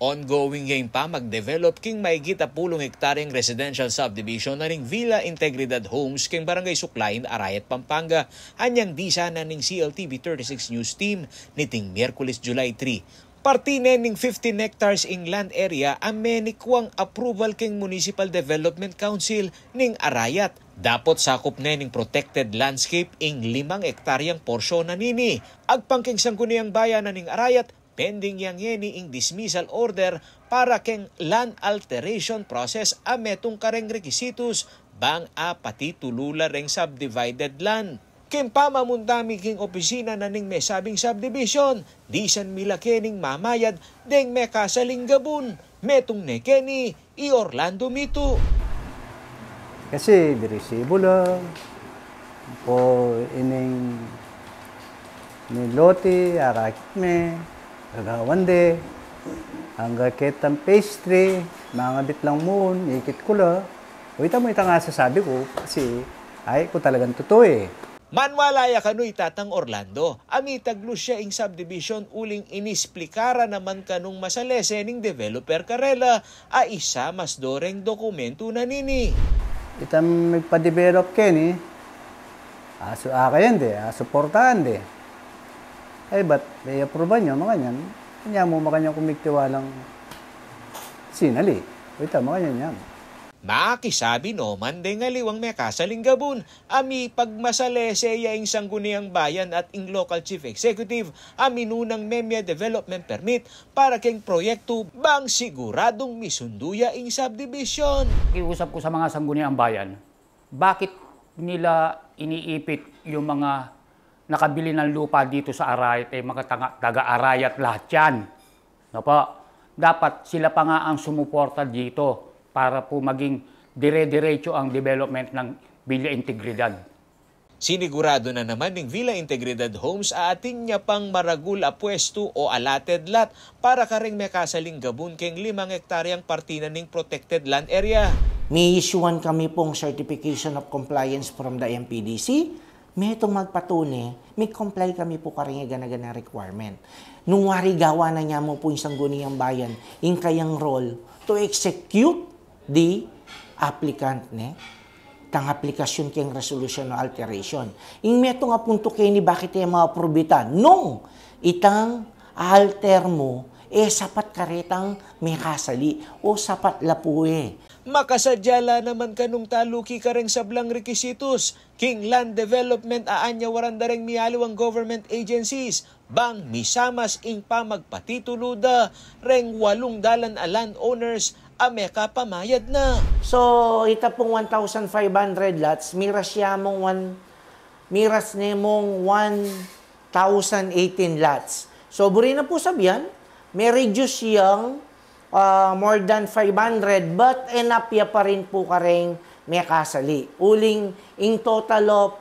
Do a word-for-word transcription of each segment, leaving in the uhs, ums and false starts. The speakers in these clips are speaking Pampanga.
Ongoing ya ing pamag-develop king maigit a pulung hektaryang residential subdivision na ning Villa Integridad Homes king Barangay Suklain, Arayat, Pampanga, anyang disa na ning C L T V thirty-six News Team niting Miyerkules, July three. Parti ne ning fifteen hectares ing land area a menikwang approval king Municipal Development Council ning Arayat. Dapot sakup ne ning protected landscape ing limang hektaryang porsyon na nini. Agpang king Sangguniang Bayan na ning Arayat, pending ya ngeni ing dismissal order para keng land alteration process a metung kareng rekisitus bang apatitulu la reng subdivided land. King pamamunta mi king opisina na ning mesabing subdivision, disan mi la kening mamayad deng mekasaling gabun. Metung ne keni i Orlando Mitu. Kasi diresibu la pu ining lote, arakit me, gagawan de, angga ketang phase three, mangabit lang mu, ikit ku la. O, ita mu itang asasabi ku, kasi ay ku talagang tutu e. Maniwala ya kanu i Tatang Orlando a mitaglus ya ing subdivision uling inisplika ra naman kanung masalese ning developer karela a isamas do reng dokumentu na nini. Itang magpa-develop keni, asu-, akayan de, asuportahan de. Ay, ba't e apruban ya makanyan? Anya mu makanyan ku migtiwalang sinali. O ita, makanyan ya. Makisabi no man deng aliwang mekasaling gabun a mipagmasalese ya ing Sangguniang Bayan at ing Local Chief Executive a minunang memie development permit para keng proyektu bang siguradung misundu ya ing subdivision. Kiusap ku sa mga Sangguniang Bayan, bakit nila iniipit yung mga nakabili ng lupa dito sa Arayat, eh, mga tanga-, taga-Arayat lahat yan. No po? Dapat sila pa nga ang sumuporta dito para po maging dire-diretso ang development ng Villa Integridad. Sinigurado na naman ning Villa Integridad Homes a atin ya pang maragul a pwestu o allotted lot para kareng mekasaling gabun keng limang hektaryang parti na ning protected land area. May-issuean kami pong certification of compliance from the M P D C. Metung magpatune, mig-comply kami pu kareng gana-ganang requirement. Nung wari gawa na nya mu pu ing Sangguniang Bayan, ing kayang role to execute the applicant, ne? Tang aplikasyon keng resolution o alteration. Ing metung a puntu keni bakit e ma-approve ita? Nung itang alter mu, e sapat karetang mekasali o sapat la pu e. Makasadya la naman kanung taluki kareng sablang rekisitus king land development a anyawaran da reng mialiwang government agencies bang misamas ing pamagpatitulu da reng walung dalan a landowners a mekapamayad na. So, ita pung one thousand five hundred lots, miras ya mung one, miras ne mung one thousand eighteen lots. So, buri na pu sabian, me-reduce yang, ah, more than five hundred, but enough ya pa rin pu kareng mekasali. Uling ing total of,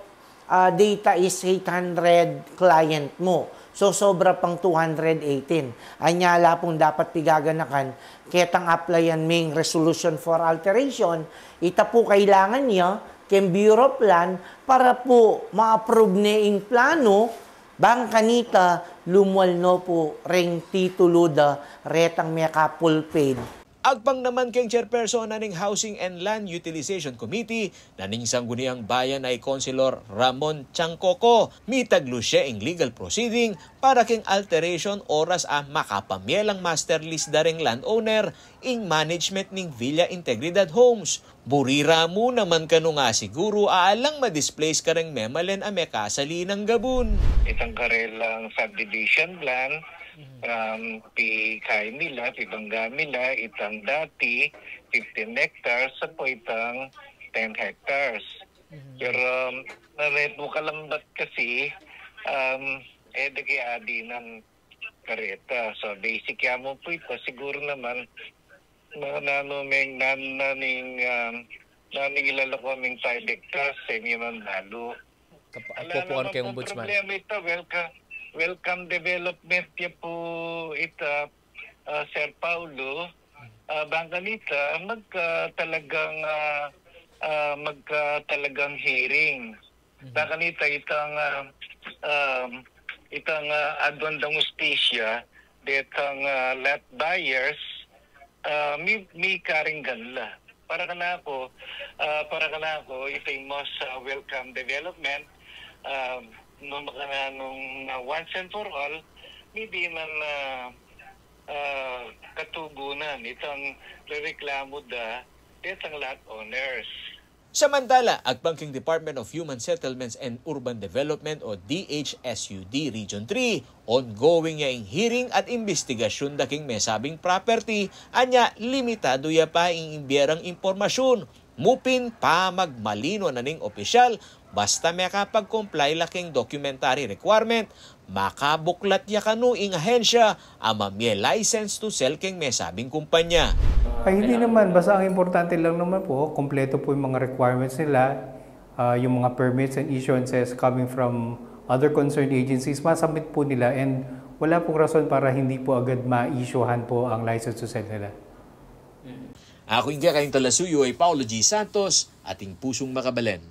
ah, data is eight hundred client mu. So, sobra pang two hundred eighteen. Anya la pung dapat pigaganakan, ketang applyan ming resolution for alteration, ita pu kailangan ya keng Bureau of Land para pu ma-approve ne ing planu, bang kanita lumwal no pu reng titulu da retang meka-full paid. Agpang naman keng chairperson na ning Housing and Land Utilization Committee na ning Sangguniang Bayan a i Konselor Ramon Tiangcoco, mitaglus ya ing legal proceeding para keng alteration oras a makapamielang master lease da reng landowner ing management ning Villa Integridad Homes. Buri ra mu naman kanung asiguru a alang ma-displace kareng memalen a mekasali nang gabun. Itang karelang subdivision plan, um, pikay mi la, pibangga mi la, itang dati fifteen hectares, sa pu itang ten hectares. Pero, um, na medyo kalambat kasi, um, e de kaya adi nang kareta. So, basic ya mu pu ita, siguro naman, na, nanu meng, nan-, naning, um, naning ilalako meng five hectares, semi man balu. Kap-, ala apo po naman kay pong Ombudsman. Problema ita, welcome, welcome development ya pu ita, ah, Sir Paulo. Ah, bang kanita, magka talagang, ah, ah, magka talagang hearing. Bakanita itang, ah, um, itang, ah, aduan dang ustisya, detang, ah, lot buyers, ah, mi, mi karinggan la. Para kanaku, ah, para kanaku, ita ing most, ah, welcome development, ah, nung makananu nung, ah, once and for all, mi dinan, ah, ah, katugunan itang rereklamu da detang lot owners. Samantala, agpang king Department of Human Settlements and Urban Development o D H S U D Region three, ongoing ya ing hearing at imbestigasyun da king mesabing property, anya limitadu ya pa ing imbie rang impormasyun. Mu pin pamagmalinu na ning opisyal, basta mekapag-comply la king documentary requirement, makabuklat ya kanu ing ahensya a mamie license to sell king mesabing kumpanya. Ay, hindi naman. Basta ang importante lang naman po, kompleto po yung mga requirements nila, ah, yung mga permits and issuances coming from other concerned agencies, masubmit po nila and wala pong rason para hindi po agad ma-issuehan po ang license to sell nila. Aku ing kekayung talasuyu ay Paulo G Santos, ating pusung makabalen.